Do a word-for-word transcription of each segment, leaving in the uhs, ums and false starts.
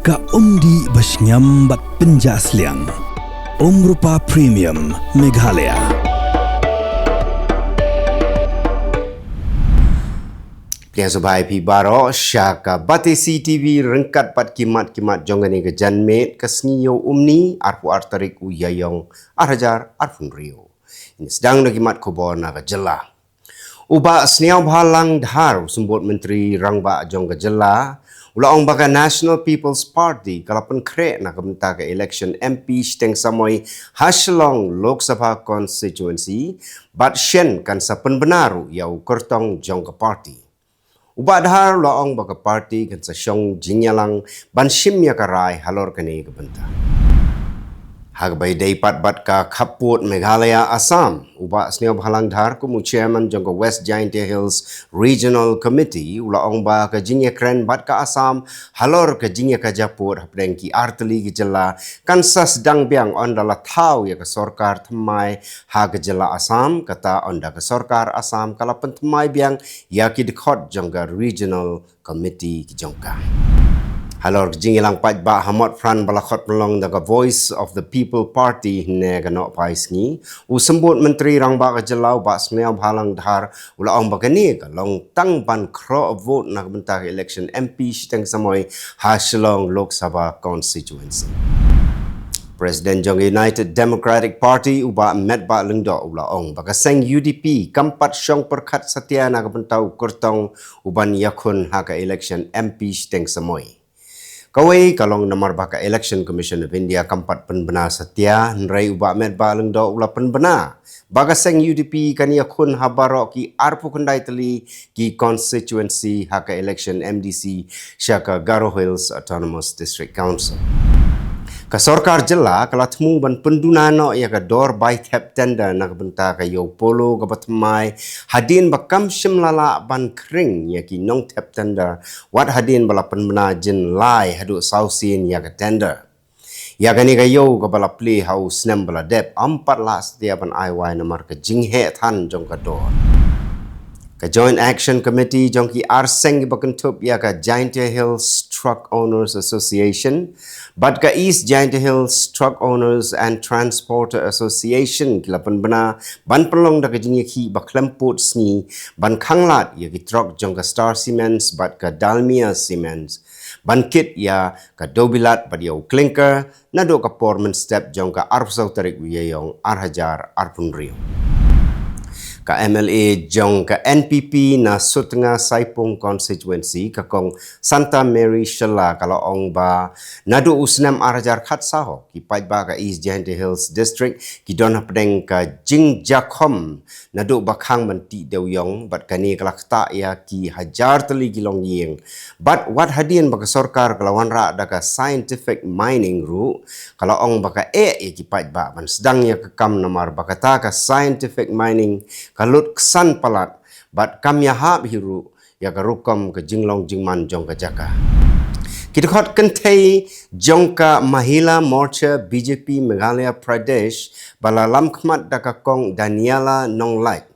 Ka umdih ba shngiam bad pynjah sliang. Umrupa Premium Meghalaya. Pdiang sngewbha ïa phi baroh sha ka Batesi TV ryngkat bad ki mat ki mat jong kane ka janmiet ka sngi Ïewumni arphew ar tarik u Ïaiong arhajar arphew hynriew. Ngin sdang da ki mat khubor na ka jylla. U Bah Sniawbhalang Dhar, u Symbud Myntri Rangbah jong ka jylla, u la ong ba ka National People's Party ka la pynkhreh na ka bynta ka election M P shiteng samoi ha Shillong Lok Sabha Constituency, bad shen kan sa pynbna ruh ïa u kyrtong jong ka party. U Bah Dhar u la ong ba ka party kan sa shong jingïalang ban shim ïa ka rai halor kane ka bynta. Ha kaba ïadei pat bad ka khappud Meghalaya Assam, u Bah Sniawbhalang Dhar kum u chairman jong ka West Jaintia Hills Regional Committee u la ong ba ka jingïakren bad ka Assam halor ka jingïakajia pud hapdeng ki artylli ki jylla kan sa sdang biang ynda la thaw ïa ka sorkar thymmai ha ka jylla Assam, kata ynda ka sorkar Assam ka la pynthymmai biang ïa ki dkhot jong ka Regional Committee ki jong ka. Halor ka jingïalang paidbah ha Motphran ba la khot pynlong da ka Voice of the People Party hynne ka nohphai sngi, u Symbud Myntri Rangbah ka jylla u Bah Sniawbhalang Dhar u la ong ba kane ka long tang ban khroh vote na ka bynta ka election M P shiteng samoi ha Shillong Lok Sabha Constituency. President jong United Democratic Party u Bah Metbah Lyngdoh u la ong ba ka seng U D P kam pat shong pyrkhat satia na ka bynta u kyrtong u ban ïakhun ha ka election M P shiteng samoi. Kawei ka long namar ba ka Election Commission of India kam pat pynbna satia, hynrei u Bah Metbah Lyngdoh u la pynbna ba ka seng U D P kan ïakhun ha baroh ki arphew khyndai tylli ki constituency ha ka election M D C sha ka Garo Hills Autonomous District Council. Ka sorkar jylla ka la thmu ban pynduna noh ïa ka dor bai thep tender na ka bynta ka ïew polo kaba thymmai, hadien ba kam shym la lah ban khring ïa ki nongthep tender, wat hadien ba la pynbna jin lai haduh saw sien ïa ka tender. Ïa kane ka ïew kaba la plie ha u snem ba la dep, ym pat lah satia ban ai wai namar ka jingheh than jong ka dor. Ka Joint Action Committee jong ki ar seng kiba kynthup ïa ka Jaintia Hills Truck Owners Association bad ka East Jaintia Hills Truck Owners and Transporter Association ki la pynbna ban pynlong da ka jingïakhih ba khlem pud sngi ban khanglad ïa ki trok jong ka Star Cements bad ka Dalmia Cements ban kit ïa ka dewbilat bad ïa u clinker naduh ka por mynstep jong ka arphew saw tarik u Ïaiong arhajar arphew hynriew. Ka M L A jong ka N P P na Sutnga Saipung Constituency, ka Kong Santa Mary Shylla, ka la ong ba naduh u snem arhajar khatsaw ki paidbah ka East Jaintia Hills District ki don hapdeng ka jingjakhom naduh ba khang ban tih dewïong, bad kane ka la ktah ïa ki hajar tylli ki longïing. Bad wat hadien ba ka sorkar ka la wanrah da ka scientific mining ruh, ka la ong ba ka eh ïa ki paidbah ban sdang ïa ka kam namar ba kata ka scientific mining ka lut ksan palat bad kam ïahap hi ruh ïa ka rukom ka jinglong jingman jong ka jaka. Ki dkhot kynthei jong ka Mahila Morcha B J P Meghalaya Pradesh ba la lam khmat da ka Kong Daniela Nonglait,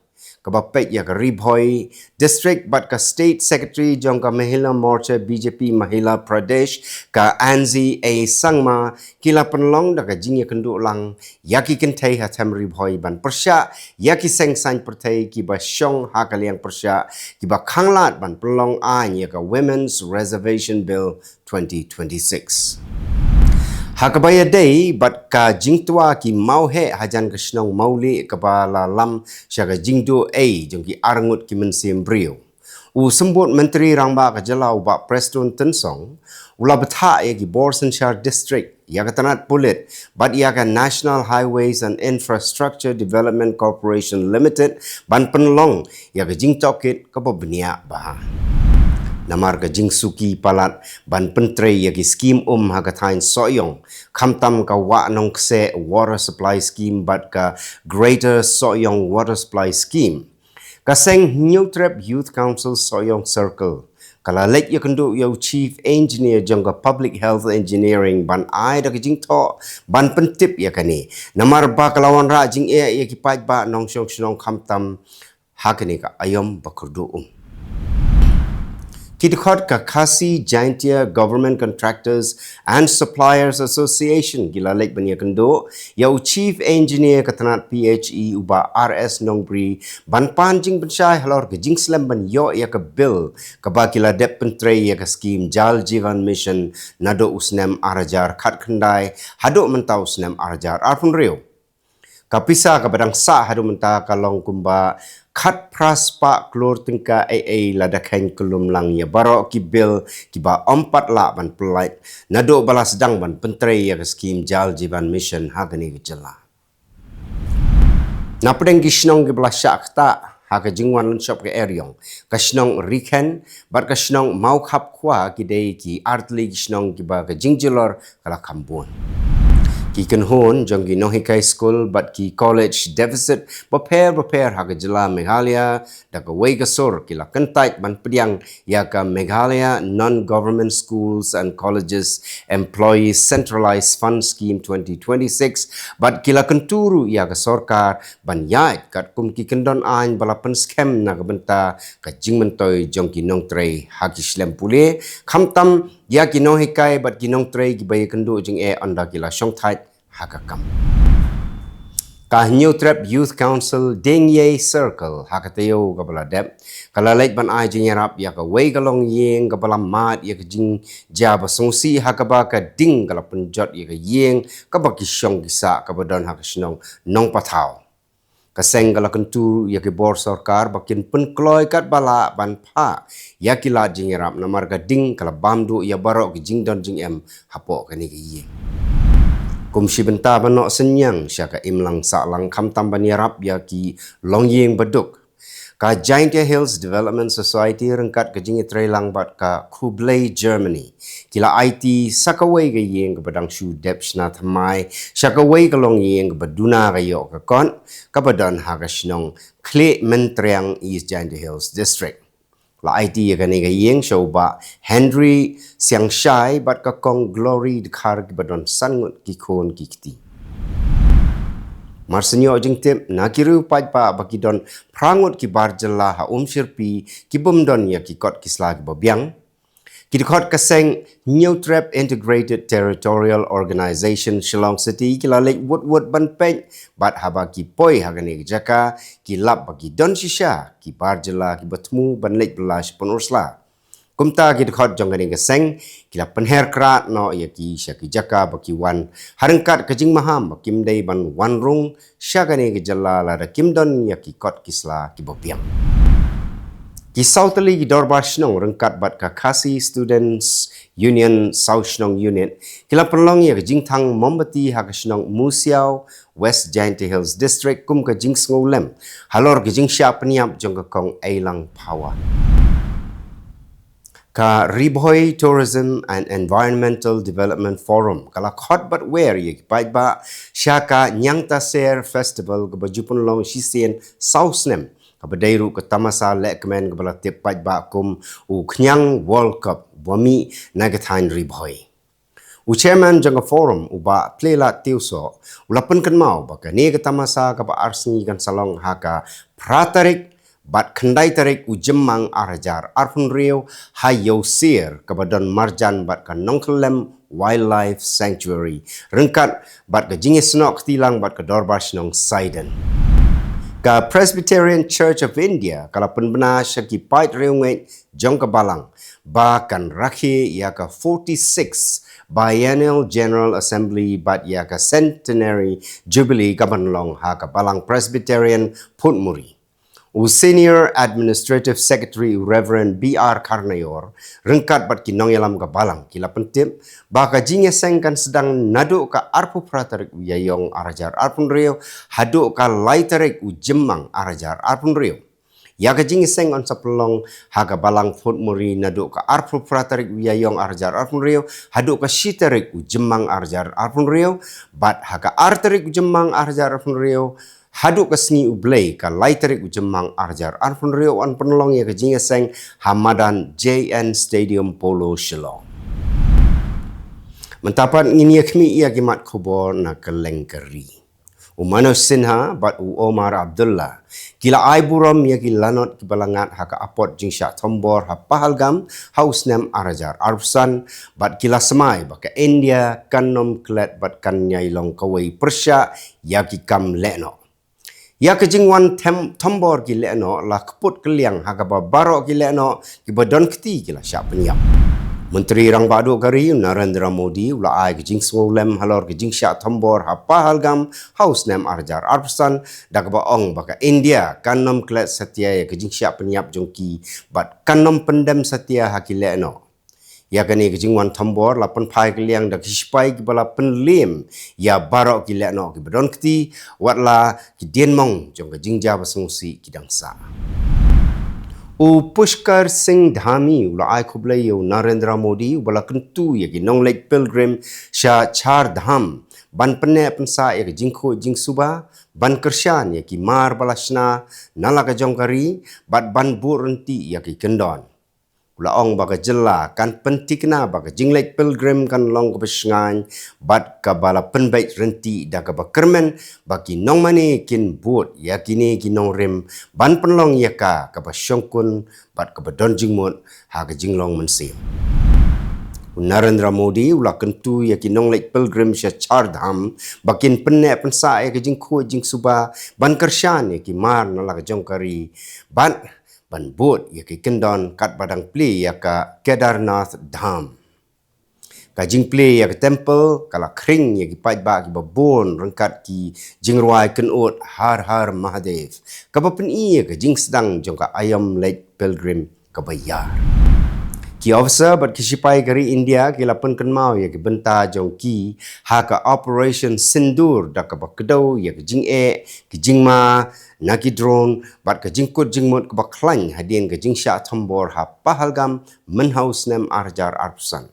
kaba peit ïa ka Ri Bhoi District bad ka State Secretary jong ka Mahila Morcha B J P Mahila Pradesh, ka Anzi A Sangma, ki la pynlong da ka jingïakynduh lang ïa ki kynthei ha Them Ri Bhoi ban pyrshah ïa ki seng saiñ pyrthei kiba shong ha ka liang pyrshah kiba khanglad ban pynlong aiñ ïa ka Women's Reservation Bill twenty twenty-six. Ha kaba ïadei bad ka jingtwa ki mawheh hajan ka shnong Mawlieh kaba la lam sha ka jingduh ei jong ki arngut ki mynsiem briew, u Symbud Myntri Rangbah ka jylla u Bah Prestone Tynsong u la bthah ïa ki bor synshar district, ïa ka tnat pulit bad ïa ka National Highways and Infrastructure Development Corporation Limited ban pynlong ïa ka jingtohkit kaba bniah bha. Namar ka jingsuki palat ban pyntrei ïa ki skim um ha ka thaiñ Sohiong, khamtam ka Wah Nongkseh Water Supply Scheme bad ka Greater Sohiong Water Supply Scheme, ka seng Hynñiewtrep Youth Council Sohiong Circle ka la leit ïakynduh ïa u Chief Engineer jong ka Public Health Engineering ban ai da ka jingthoh ban pyntip ïa kane, namar ba ka la wanrah jingeh ïa ki paidbah nongshong shnong khamtam ha kane ka aïom ba kyrduh um. Ki dkhot ka Khasi Jaintia Government Contractors and Suppliers Association ki la leit ban ïakynduh ïa u Chief Engineer ka tnat P H E u Bah R S Nongbri ban pan jingpynshai halor ka jingslem ban ïoh ïa ka bill kaba ki la dep pyntrei ïa ka skim Jal Jeevan Mission naduh u snem ar hajar khatkhyndai haduh mynta u snem ar hajar arphew hynriew. Ka pisa kaba dang sah haduh mynta ka long kumba khatphra spah klur tyngka, ei ei lada kheiñ kyllum lang ïa baroh ki bill kiba ym pat lah ban pyllait naduh ba la sdang ban pyntrei ïa ka skim Jal Jeevan Mission ha kane ka jylla. Na pdeng ki shnong kiba la shah ktah ha ka jingwan lynshop ka eriong, ka shnong Rikhen bad ka shnong Mawkhapkhwa ki dei ki artylli ki shnong kiba ka jingjulor ka la kham bun. Ki kynhun jong ki nonghikai skul bad ki college deficit bapher bapher ha ka jylla Meghalaya da kawei ka sur ki la kyntait ban pdiang ïa ka Meghalaya Non-Government Schools and Colleges Employees Centralized Fund Scheme twenty twenty-six bad ki la kyntu ruh ïa ka sorkar ban ïaid katkum ki kyndon aiñ ba la pynskhem na ka bynta ka jingmyntoi jong ki nongtrei ha ki shlem pule, khamtam ïa ki nonghikai bad ki nongtrei kiba ïakynduh jingeh ynda ki la shongthait ha ka kam. Ka Hynñiewtrep Youth Council Diengiei Circle ha ka taïew kaba la dep ka la leit ban ai jingïarap ïa kawei ka longïing kaba la mad ïa ka jingjia ba sngewsih ha kaba ka ding ka la pynjot ïa ka ïing kaba ki shong ki sah kaba don ha ka shnong Nongpathaw. Ka seng ka la kyntu ïa ki bor sorkar ba kin pynkloi katba lah ban phah ïa ki lad jingïarap namar ka ding ka la bam duh ïa baroh ki jingdon jingem hapoh kane ka ïing. Kum shi bynta ban noh synñiang sha ka imlang sahlang khamtam ban ïarap ïa ki longïing ba duk, ka Jaintia Hills Development Society ryngkat ka jingïatreilang bad ka Khublei Germany ki la aiti sa kawei ka ïing kaba dang shu dep shna thymmai sha kawei ka longïing kaba duna ka ïoh ka kot kaba don ha ka shnong Khlieh Myntriang, East Jaintia Hills District. La aiti ïa kane ka ïing sha u Bah Henry Siangshai bad ka Kong Glory Dkhar kiba don san ngut ki khun ki kti. Mar shen ïoh jingtip na ki riew paidbah ba ki don phra ngut ki bar jylla ha Umshyrpi ki bym don ïa ki kot ki sla kiba biang, ki dkhot ka seng Hynñiewtrep Integrated Territorial Organization Shillong City ki la leit wut wut ban peit bad haba ki poi ha kane ka jaka ki lap ba ki don shisha ki bar jylla kiba thmu ban leit bylla sha Pynursla. Kumta ki dkhot jong kane ka seng ki la pynher krad noh ïa ki sha ki jaka ba ki wan ha ryngkat ka jingmaham ba kim dei ban wan rung sha kane ka jylla lada kim don ïa ki kot ki sla kiba biang. Ki saw tylli ki dorbar shnong ryngkat bad ka Khasi Students Union Saw Shnong Unit ki la pynlong ïa ka jingthang mombati ha ka shnong Musiaw, West Jaintia Hills District kum ka jingsngewlem halor ka jingshah pynïap jong ka Kong Eilang Phawa. Ka Ri Bhoi Tourism and Environmental Development Forum ka la khot bad wer ïa ki paidbah sha ka Ñiangtaser Festival kaba ju pynlong shisien saw snem, kaba dei ruh ka tamasa lehkmen kaba la tip paidbah kum u Khñiang World Cup ba mih na ka thaiñ Ri Bhoi. U chairman jong ka forum u Bah Pleilat Tiewsoh u la pynkynmaw ba kane ka tamasa kaba ar sngi kan sa long ha ka phra tarik bad khyndai tarik u Jymmang ar hajar arphew hynriew ha Ïewsier kaba don marjan bad ka Nongkhyllem Wildlife Sanctuary ryngkat bad ka jingïasnoh kti lang bad ka dorbar shnong Saiden. Ka Presbyterian Church of India ka la pynbna sha ki paid riewngeit jong ka balang ba kan rakhe ïa ka forty-six Biennial General Assembly bad ïa ka Centenary Jubilee kaban long ha ka Balang Presbyterian Phutmuri. U Senior Administrative Secretary u Reverend B R Kharnaior ryngkat bad ki nongïalam ka balang ki la pyntip ba ka jingïaseng kan sdang naduh ka arphew phra tarik u Ïaïong ar hajar arphew hynriew haduh ka lai tarik u Jymmang ar hajar arphew hynriew. Ïa ka jingïaseng yn sa pynlong ha ka Balang Phutmuri naduh ka arphew phra tarik u Ïaïong ar hajar arphew hynriew haduh ka shi tarik u Jymmang ar hajar arphew hynriew bad ha ka ar tarik u Jymmang ar hajar arphew hynriew haduh ka sngi U Blei ka lai tarik u Jymmang ar hajar arphew hynriew yn pynlong ïa ka jingïaseng ha madan J N Stadium Polo Shillong. Mynta pat ngin ïakhmih ïa ki mat khubor na kylleng ka ri. U Manoj Sinha bad u Omar Abdullah ki la ai burom ïa ki lanot kiba la ngat ha ka apot jingshah thombor ha Pahalgam ha u snem ar hajar arphew san, bad ki la smai ba ka India kan nym klet bad kan ïai long kawei pyrshah ïa ki kam lehnoh. Ïa ka jingwan thombor ki lehnoh la kput kylliang ha kaba baroh ki lehnoh kiba don kti ki la shah pynïap. Myntri Rangbah Duh ka ri u Narendra Modi u la ai ka jingsngewlem halor ka jingshah thombor ha Pahalgam ha u snem ar hajar arphew san, da kaba ong ba ka India kan nym klet satia ïa ka jingshah pynïap jong ki bad kan nym pyndem satia ha ki lehnoh. Ïa kane ka jingwan thombor la pynphai kylliang da ki shipai kiba la pynliem ïa baroh ki lehnoh kiba don kti, wat la ki dienmong jong ka jingjia ba sngewsih ki dang sah. U Pushkar Singh Dhami u la ai khublei ïa u Narendra Modi uba la kyntu ïa ki nongleit pilgrim sha Char Dham ban pynneh pynsah ïa ka jingkhuid jingsuba, ban kyrshan ïa ki mar ba la shna na la ka jong ka ri, bad ban bud ryntih ïa ki kyndon. U la ong ba ka jylla kan pynthikna ba ka jingleit pilgrim kan long kaba shngaiñ bad kaba la pynbeit ryntih, da kaba kyrmen ba ki nongmane kin bud ïa kine ki nongrim ban pynlong ïa ka kaba shongkun bad kaba don jingmut ha ka jinglong mynsiem. U Narendra Modi u la kyntu ïa ki nongleit pilgrim sha Char Dham ba kin pynneh pynsah ïa ka jingkhuid jingsuba, ban kyrshan ïa ki mar na la ka jong ka ri, bad ban bud ïa ki kyndon katba dang plie ïa ka Kedarnath Dham. Ka jingplie ïa ka temple ka la khring ïa ki paidbah kiba bun ryngkat ki jingrwai kynud Har Har Mahadev, kaba pyni ïa ka jingsdang jong ka aïom leit pilgrim kaba ïar. Ki officer bad ki shipai ka ri India ki la pynkynmaw ïa ki bynta jong ki ha ka Operation Sindoor, da kaba kdew ïa ka jingeh, ka jingma na ki drone bad ka jingkut jingmut kaba khlaiñ hadien ka jingshah thombor ha Pahalgam mynha u snem ar hajar arphew san.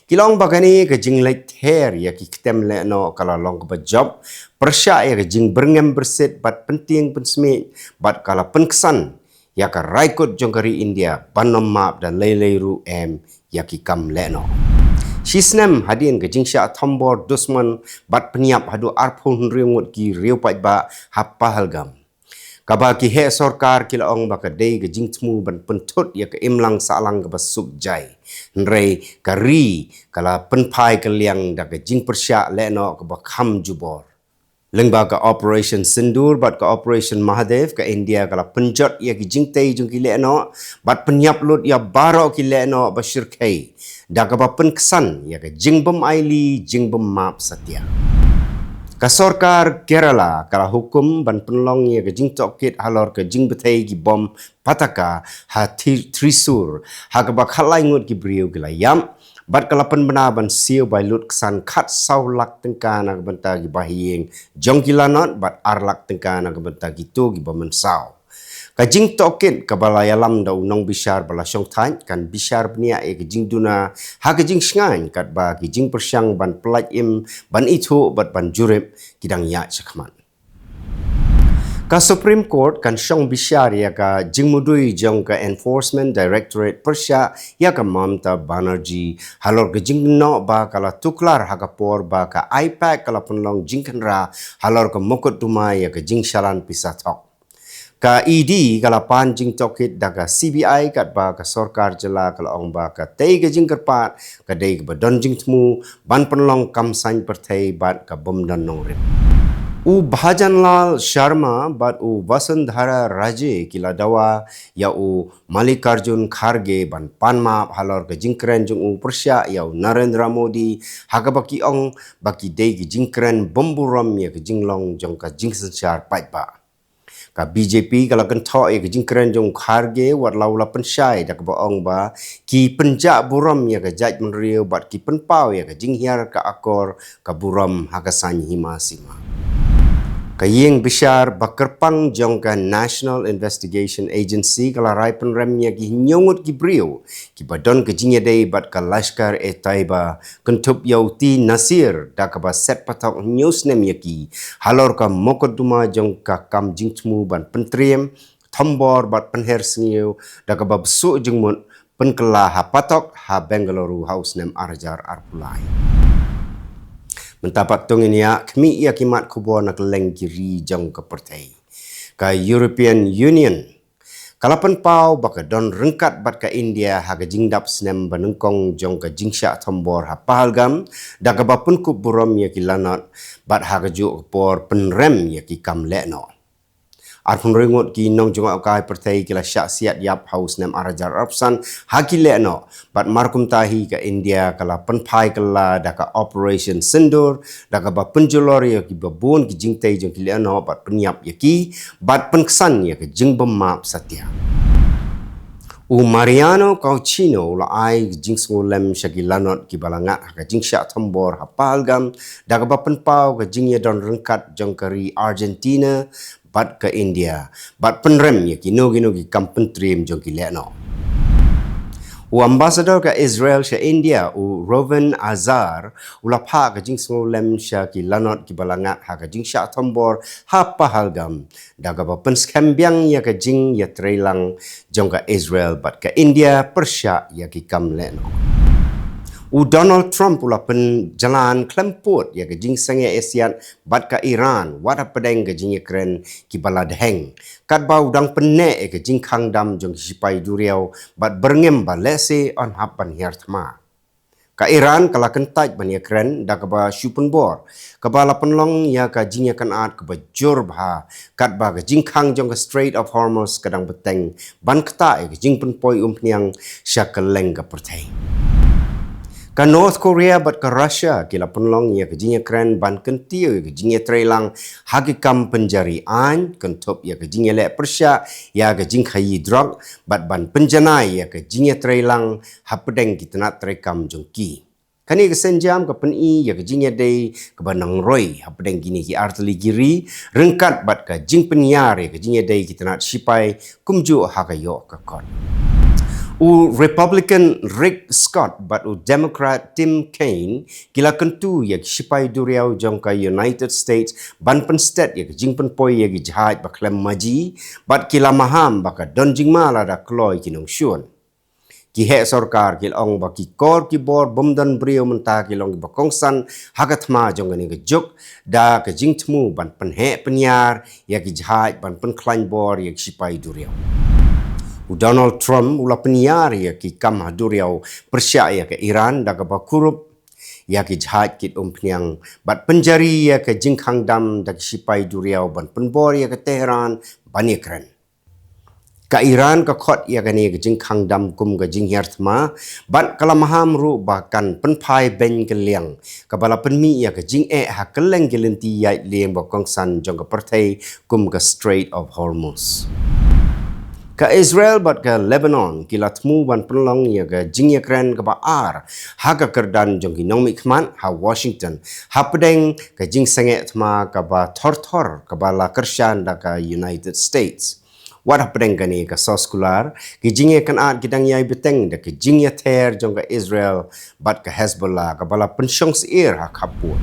Ki la ong ba kane ka jingleit ther ïa ki ktem lehnoh ka la long kaba jop, pyrshah ïa ka jingbyrngem byrsit bad pyntieng pynsmit, bad ka la pynksan ïa ka raikut jong ka ri India ban nym map da lei lei ruh em ïa ki kam lehnoh. Shi snem hadien ka jingshah thombor dusmon bad pynïap haduh arphew hynriew ngut ki riew paidbah ha Pahalgam, kaba ki heh sorkar ki la ong ba ka dei ka jingthmu ban pynthut ïa ka imlang sahlang kaba suk jai, hynrei ka ri ka la pynphai kylliang da ka jingpyrshah lehnoh kaba kham jubor. Lyngba ka Operation Sindoor bad ka Operation Mahadev, ka India ka la pynjot ïa ki jingtei jong ki lehnoh bad pynïap lut ïa baroh ki lehnoh ba shyrkhei, da kaba pynksan ïa ka jingbym aili jingbym map satia. Ka sorkar Kerala ka la hukum ban pynlong ïa ka jingtohkit halor ka jingbthei ki bom pataka ha Thrissur, ha kaba khatlai ngut ki briew ki la ïap, bad ka la pynbna ban siew bai lut ksan khatsaw lak tyngka na ka bynta ki bahaïing jong ki lanot bad ar lak tyngka na ka bynta kito kiba mynsaw. Ka jingtohkit kaba la ïalam da u nongbishar ba la shongthait kan bishar bniah ïa ka jingduna ha ka jingshngaiñ, katba ki jingpyrshang ban pyllait im, ban ithuh bad ban jurip ki dang ïaid shakhmat. Ka Supreme Court kan shong bishar ïa ka jingmudui jong ka Enforcement Directorate pyrshah ïa ka Mamta Banerjee halor ka jingkynnoh ba ka la tuklar ha ka por ba ka IPAC ka la pynlong jingkhynra halor ka mukotduma ïa ka jingshalan pisa thok. Ka ED ka la pan jingtohkit da ka CBI, katba ka sorkar jylla ka la ong ba katei ka jingkyrpad ka dei kaba don jingthmu ban pynlong kam saiñ pyrthei bad ka bym don nongrim. U Bhajan Lal Sharma bad u Vasundhara Raje ki la dawa ïa u Mallikarjun Kharge ban pan map halor ka jingkren jong u pyrshah ïa u Narendra Modi, ha kaba ki ong ba ki dei ki jingkren bym burom ïa ka jinglong jong ka jingsynshar paidbah. Ka BJP ka la kynthoh ïa ka jingkren jong u Kharge, wat la u la pynshai da kaba ong ba ki pynjah burom ïa ka jaitbynriew bad ki pynpaw ïa ka jinghiar ka akor ka burom ha ka saiñ hima sima. Ka ïing bishar ba kyrpang jong ka National Investigation Agency ka la rai pynrem ïa ki hynñiew ngut ki briew kiba don ka jingïadei bad ka Lashkar-e-Taiba, kynthup ïa u T Nasir, da kaba set pathok hynñiew snem ïa ki halor ka mukotduma jong ka kam jingthmu ban pyntriem, thombor bad pynher sniew, da kaba bsuh jingmut pynkylla ha patok ha Bengaluru ha u snem ar hajar arphew lai. Mynta pat to ngin ïa khmih ïa ki mat khubor na kylleng ki ri jong ka pyrthei. Ka European Union ka la pynpaw ba ka don ryngkat bad ka India ha ka jingdap snem ba nyngkong jong ka jingshah thombor ha Pahalgam, da kaba pynkup burom ïa ki lanot bad ha kajuh ka por pynrem ïa ki kam lehnoh. Arphew hynriew ngut ki nongjngohkai pyrthei ki la shah siat ïap ha u snem ar hajar arphew san ha ki lehnoh, bad markumta hi ka India ka la pynphai kylla da ka Operation Sindoor, da kaba pynjulor ïa kiba bun ki jingtei jong ki lehnoh bad pynïap ïa ki, bad pynksan ïa ka jingbym map satia. U Mariano Cauchino u la ai ka jingsngewlem sha ki lanot kiba la ngat ha ka jingshah thombor ha Pahalgam, da kaba pynpaw ka jingïadon ryngkat jong ka ri Argentina bad ka India, bad pynrem ïa kino kino ki kam pyntriem jong ki lehnoh. U Ambassador ka Israel sha India, u Reuven Azar, u la phah ka jingsngewlem sha ki lanot kiba la ngat ha ka jingshah thombor ha Pahalgam, da kaba pynskhem biang ïa ka jingïatreilang jong ka Israel bad ka India pyrshah ïa ki kam lehnoh. U Donald Trump u la pynjlan khlem pud ïa ka jingsangeh ïasiat bad ka Iran wat hapdeng ka jingïakren kiba la dheng, katba u dang pynneh ïa ka jingkhang dam jong ki shipai duriaw bad byrngem ba lehse yn hap ban hiar thma. Ka Iran ka la kyntait ban ïakren da kaba shu pynbor, kaba la pynlong ïa ka jingïakynad kaba jur bha, katba ka jingkhang jong ka Strait of Hormuz ka dang bteng ban ktah ïa ka jingpynpoi umphniang sha kylleng ka pyrthei. Ka North Korea bad ka Russia ki la pynlong ïa ka jingïakren ban kyntiew ïa ka jingïatreilang ha ki kam pynjari aiñ, kynthup ïa ka jingïaleh pyrshah ïa ka jingkhaïi drok, bad ban pynjanai ïa ka jingïatreilang hapdeng ki tnat treikam jong ki. Kane ka sienjam ka pyni ïa ka jingïadei kaba nang roi hapdeng kine ki artylli ki ri, ryngkat bad ka jingpynïar ïa ka jingïadei ki tnat shipai kumjuh ha ka ïoh ka kot. U Republican Rick Scott bad u Democrat Tim Kaine ki la kyntu ïa ki shipai duriaw jong ka United States ban pynstet ïa ka jingpynpoi ïa ki jahaj ba khlem maji, bad ki la maham ba ka don jingma lada kloi ki nongshun. Ki heh sorkar ki la ong ba ki kor ki bor bym don briew mynta ki long kiba kongsan ha ka thma jong kane ka juk, da ka jingthmu ban pynheh pynïar ïa ki jahaj ban pynkhlaiñ bor ïa ki shipai duriaw. U Donald Trump u la pynïar ïa ki kam ha duriaw pyrshah ïa ka Iran da kaba kurup ïa ki jahaj kit umphniang, bad pynjari ïa ka jingkhang dam da ki shipai duriaw ban pynbor ïa ka Tehran ban ïakren. Ka Iran ka khot ïa kane ka jingkhang dam kum ka jinghiar thma, bad ka la maham ruh ba kan pynphai beiñ kylliang, kaba la pynmih ïa ka jingeh ha kylleng ki lynti ïaid lieng ba kongsan jong ka pyrthei kum ka Strait of Hormuz. Ka Israel bad ka Lebanon ki la thmu ban pynlong ïa ka jingïakren kaba ar ha ka kyrdan jong ki nongmihkhmat ha Washington, hapdeng ka jingsangeh thma kaba thor thor kaba la kyrshan da ka United States. Wat hapdeng kane ka soskular, ki jingïakynad ki dang ïai bteng da ki jingïather jong ka Israel bad ka Hezbollah kaba la pynshong syier ha khappud.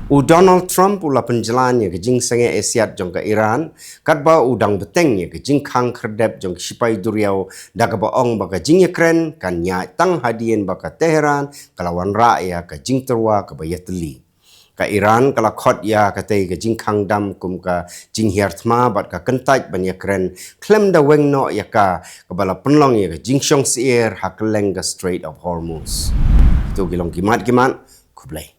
U Donald Trump u la pynjlan ïa ka jingsangeh ïasiat jong ka Iran, katba u dang bteng ïa ka jingkhang khyrdep jong ki shipai duriaw da kaba ong ba ka jingïakren kan ïaid tang hadien ba ka Tehran ka la wanrah ïa ka jingtyrwa kaba ïatylli. Ka Iran ka la khot ïa katei ka jingkhang dam kum ka jinghiar thma bad ka kyntait ban ïakren khlem da weng noh ïa ka, kaba la pynlong ïa ka jingshong syier ha kylleng ka Strait of Hormuz. Kito ki long ki mat ki mat. Khublei.